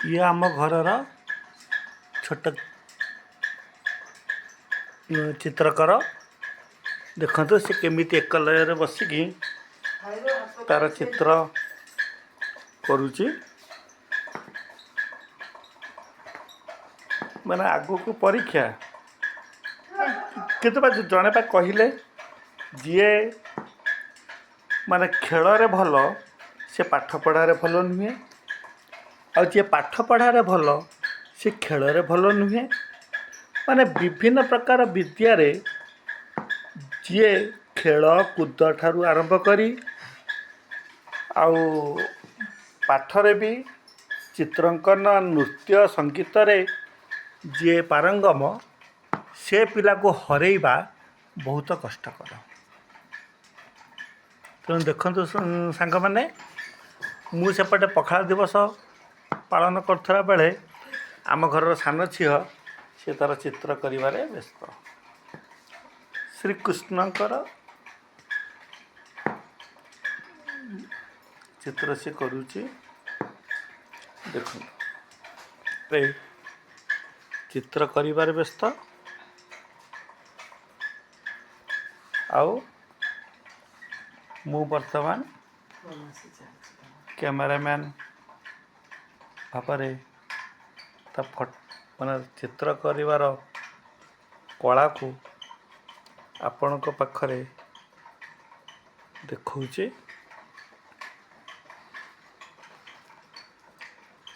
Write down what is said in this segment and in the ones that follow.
ଇଏ ଆମ ଘରର ଛୋଟ ଚିତ୍ରକର। ଦେଖନ୍ତୁ, ସେ କେମିତି ଏକଲୟରେ ବସିକି ତାର ଚିତ୍ର କରୁଛି। ମାନେ ଆଗକୁ ପରୀକ୍ଷା କେତେ ବା ଜଣେ ପା କହିଲେ, ଯିଏ ମାନେ ଖେଳରେ ଭଲ ସେ ପାଠ ପଢ଼ାରେ ଭଲ ନୁହେଁ, ଆଉ ଯିଏ ପାଠ ପଢ଼ାରେ ଭଲ ସେ ଖେଳରେ ଭଲ ନୁହେଁ। ମାନେ ବିଭିନ୍ନ ପ୍ରକାର ବିଦ୍ୟାରେ ଯିଏ ଖେଳ କୁଦ ଠାରୁ ଆରମ୍ଭ କରି ଆଉ ପାଠରେ ବି, ଚିତ୍ରାଙ୍କନ, ନୃତ୍ୟ, ସଙ୍ଗୀତରେ ଯିଏ ପାରଙ୍ଗମ, ସେ ପିଲାକୁ ହରେଇବା ବହୁତ କଷ୍ଟକର। ତେଣୁ ଦେଖନ୍ତୁ ସାଙ୍ଗମାନେ, ମୁଁ ସେପଟେ ପଖାଳ ଦିବସ ପାଳନ କରୁଥିଲା ବେଳେ ଆମ ଘରର ସାନ ଝିଅ ସେ ତା'ର ଚିତ୍ର କରିବାରେ ବ୍ୟସ୍ତ। ଶ୍ରୀକୃଷ୍ଣଙ୍କର ଚିତ୍ର ସେ କରୁଛି। ଦେଖନ୍ତୁ, ଚିତ୍ର କରିବାରେ ବ୍ୟସ୍ତ ଆଉ ମୁଁ ବର୍ତ୍ତମାନ କ୍ୟାମେରାମ୍ୟାନ୍ ଭାବରେ ତା ମାନେ ଚିତ୍ର କରିବାର କଳାକୁ ଆପଣଙ୍କ ପାଖରେ ଦେଖାଉଛି।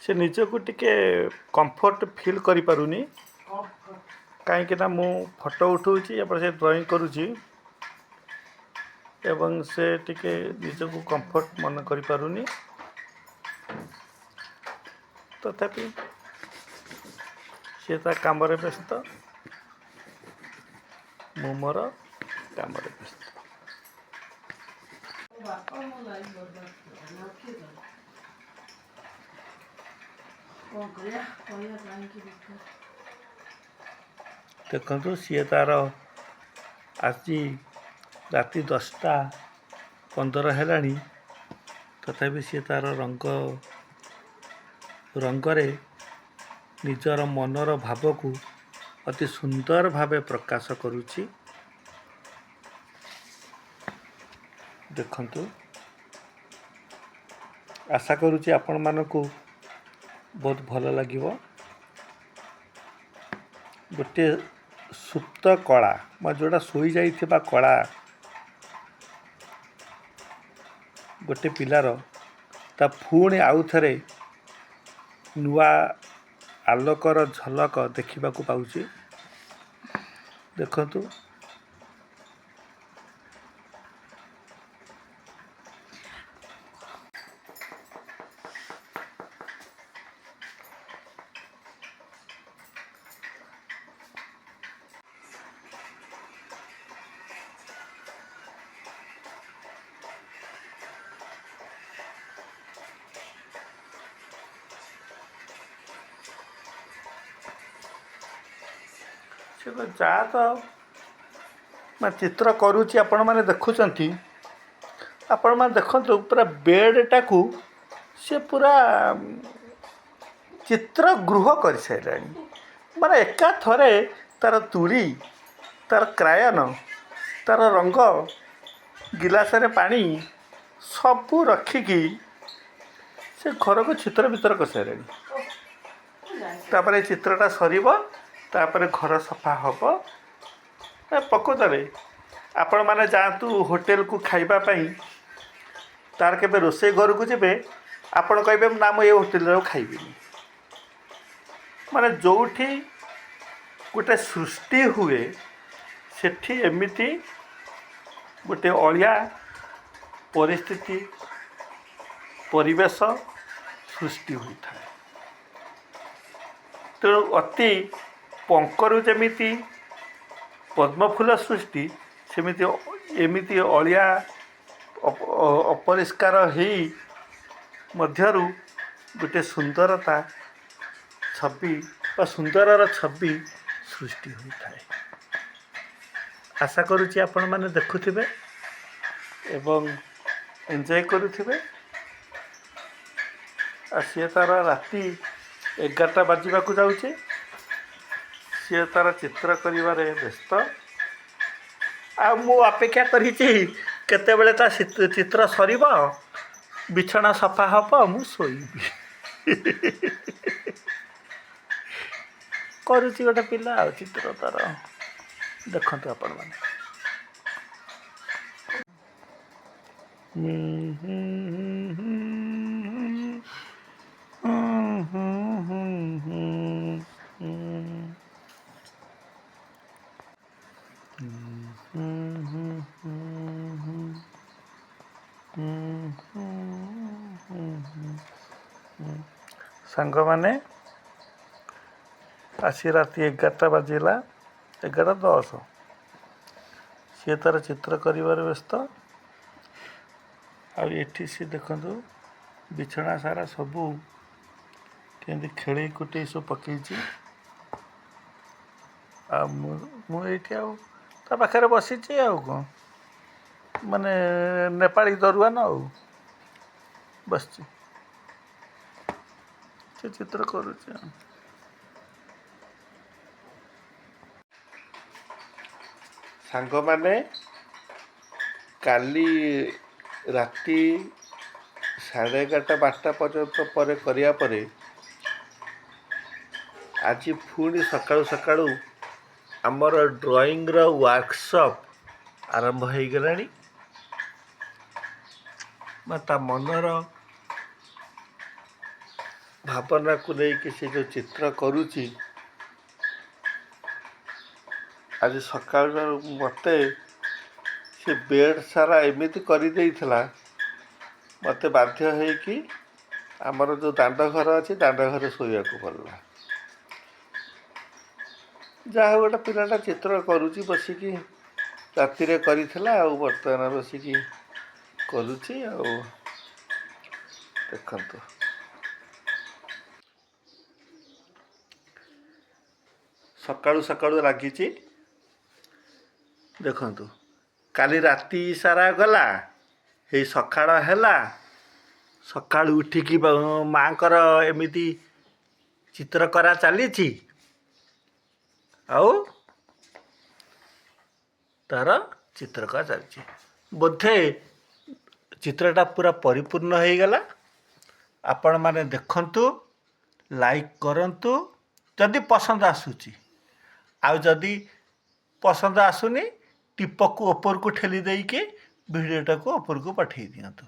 ସେ ନିଜକୁ ଟିକେ କମ୍ଫର୍ଟ ଫିଲ୍ କରିପାରୁନି, କାହିଁକି ନା ମୁଁ ଫଟୋ ଉଠାଉଛି, ଏପଟେ ସେ ଡ୍ରଇଂ କରୁଛି ଏବଂ ସେ ଟିକେ ନିଜକୁ କମ୍ଫର୍ଟ ମନେ କରିପାରୁନି। ତଥାପି ସେ ତା କାମରେ ବ୍ୟସ୍ତ, ମୁଁ ମୋର କାମରେ ବ୍ୟସ୍ତ। ବାପା ମୋ ଲାଇଫ୍ ବର୍ବାଦ କରିଦେଲେ, ଆଉ କିଏ କରିବ? କ'ଣ କରିବା, କହିବା କାହିଁକି ବେକାର? ଦେଖନ୍ତୁ, ସିଏ ତାର ଆଜି ରାତି 10ଟା 15 ହେଲାଣି, ତଥାପି ସିଏ ତାର ରଙ୍ଗରେ ନିଜର ମନର ଭାବକୁ ଅତି ସୁନ୍ଦର ଭାବେ ପ୍ରକାଶ କରୁଛି। ଦେଖନ୍ତୁ, ଆଶା କରୁଛି ଆପଣମାନଙ୍କୁ ବହୁତ ଭଲ ଲାଗିବ। ଗୋଟିଏ ସୁପ୍ତ କଳା ବା ଯେଉଁଟା ଶୋଇଯାଇଥିବା କଳା ଗୋଟେ ପିଲାର, ତା ପୁଣି ଆଉ ଥରେ ନୂଆ ଆଲୋକର ଝଲକ ଦେଖିବାକୁ ପାଉଛି। ଦେଖନ୍ତୁ। ସେ ତ ଯାହା ତ ମାନେ ଚିତ୍ର କରୁଛି, ଆପଣମାନେ ଦେଖୁଛନ୍ତି। ଆପଣମାନେ ଦେଖନ୍ତୁ, ପୁରା ବେଡ଼୍ଟାକୁ ସେ ପୁରା ଚିତ୍ର ଗୃହ କରିସାରିଲାଣି। ମାନେ ଏକାଥରେ ତାର ତୂଳୀ, ତାର କ୍ରାୟନ, ତାର ରଙ୍ଗ, ଗିଲାସରେ ପାଣି ସବୁ ରଖିକି ସେ ଘରକୁ ଛିତ୍ର ବିତ୍ର କରିସାରିଲାଣି। ତାପରେ ଚିତ୍ରଟା ସରିବ, ତାପରେ ଘର ସଫା ହେବ। ପ୍ରକୃତରେ ଆପଣମାନେ ଯାଆନ୍ତୁ ହୋଟେଲକୁ ଖାଇବା ପାଇଁ, ତାର କେବେ ରୋଷେଇ ଘରକୁ ଯିବେ, ଆପଣ କହିବେ, ନା, ମୁଁ ଏ ହୋଟେଲରେ ଆଉ ଖାଇବିନି। ମାନେ ଯେଉଁଠି ଗୋଟେ ସୃଷ୍ଟି ହୁଏ, ସେଠି ଏମିତି ଗୋଟେ ଅଳିଆ ପରିସ୍ଥିତି, ପରିବେଶ ସୃଷ୍ଟି ହୋଇଥାଏ। ତେଣୁ ଅତି ପଙ୍କରୁ ଯେମିତି ପଦ୍ମଫୁଲ ସୃଷ୍ଟି, ସେମିତି ଏମିତି ଅଳିଆ ଅପରିଷ୍କାର ହେଇ ମଧ୍ୟରୁ ଗୋଟେ ସୁନ୍ଦରତା ଛବି ବା ସୁନ୍ଦରର ଛବି ସୃଷ୍ଟି ହୋଇଥାଏ। ଆଶା କରୁଛି ଆପଣମାନେ ଦେଖୁଥିବେ ଏବଂ ଏନ୍ଜୟ କରୁଥିବେ। ଆଉ ସିଏ ତା'ର ରାତି 11ଟା ବାଜିବାକୁ ଯାଉଛି। ସିଏ ତାର ଚିତ୍ର କରିବାରେ ବ୍ୟସ୍ତ ଆଉ ମୁଁ ଅପେକ୍ଷା କରିଛି କେତେବେଳେ ତା ଚିତ୍ର ସରିବ, ବିଛଣା ସଫା ହେବ, ମୁଁ ଶୋଇବି। କରୁଛି ଗୋଟେ ପିଲା ଆଉ ଚିତ୍ର ତାର। ଦେଖନ୍ତୁ ଆପଣମାନେ। ସାଙ୍ଗମାନେ, ଆସି ରାତି 11ଟା ବାଜିଲା, 11:10। ସିଏ ତାର ଚିତ୍ର କରିବାରେ ବ୍ୟସ୍ତ। ଆଉ ଏଠି ସିଏ ଦେଖନ୍ତୁ, ବିଛଣା ସାରା ସବୁ କେମିତି ଖେଳେଇ କୁଟେଇ ସବୁ ପକେଇଛି। ଆଉ ମୁଁ ଏଇଠି ଆଉ ତା ପାଖରେ ବସିଛି ଆଉ କ'ଣ, ମାନେ ନେପାଳୀ ଦରୁଆନ ଆଉ ବସିଛି। ସେ ଚିତ୍ର କରୁଛି ଆଉ। ସାଙ୍ଗମାନେ, କାଲି ରାତି 11:30 12ଟା ପର୍ଯ୍ୟନ୍ତ ପରେ କରିବା ପରେ ଆଜି ପୁଣି ସକାଳୁ ସକାଳୁ ଆମର ଡ୍ରଇଂର ୱାର୍କସପ୍ ଆରମ୍ଭ ହେଇଗଲାଣି। ବା ତା ମନର ଭାବନାକୁ ନେଇକି ସେ ଯେଉଁ ଚିତ୍ର କରୁଛି, ଆଜି ସକାଳୁ ମୋତେ ସେ ବେଡ଼୍ ସାରା ଏମିତି କରିଦେଇଥିଲା, ମୋତେ ବାଧ୍ୟ ହେଇକି ଆମର ଯେଉଁ ଦାଣ୍ଡ ଘର ଅଛି, ଦାଣ୍ଡ ଘରେ ଶୋଇବାକୁ ପଡ଼ିଲା। ଯାହା ହଉ, ଗୋଟେ ପିଲାଟା ଚିତ୍ର କରୁଛି ବସିକି। ରାତିରେ କରିଥିଲା ଆଉ ବର୍ତ୍ତମାନ ବସିକି କରୁଛି। ଆଉ ଦେଖନ୍ତୁ, ସକାଳୁ ସକାଳୁ ଲାଗିଛି। ଦେଖନ୍ତୁ, କାଲି ରାତି ସାରା ଗଲା, ଏଇ ସକାଳ ହେଲା। ସକାଳୁ ଉଠିକି ମାଙ୍କର ଏମିତି ଚିତ୍ର କରା ଚାଲିଛି ଆଉ ତାର ଚିତ୍ରକରା ଚାଲିଛି। ବୋଧେ ଚିତ୍ରଟା ପୁରା ପରିପୂର୍ଣ୍ଣ ହେଇଗଲା। ଆପଣମାନେ ଦେଖନ୍ତୁ, ଲାଇକ୍ କରନ୍ତୁ ଯଦି ପସନ୍ଦ ଆସୁଛି। ଆଉ ଯଦି ପସନ୍ଦ ଆସୁନି, ଟିପକୁ ଉପରକୁ ଠେଲି ଦେଇକି ଭିଡ଼ିଓଟାକୁ ଉପରକୁ ପଠାଇ ଦିଅନ୍ତୁ।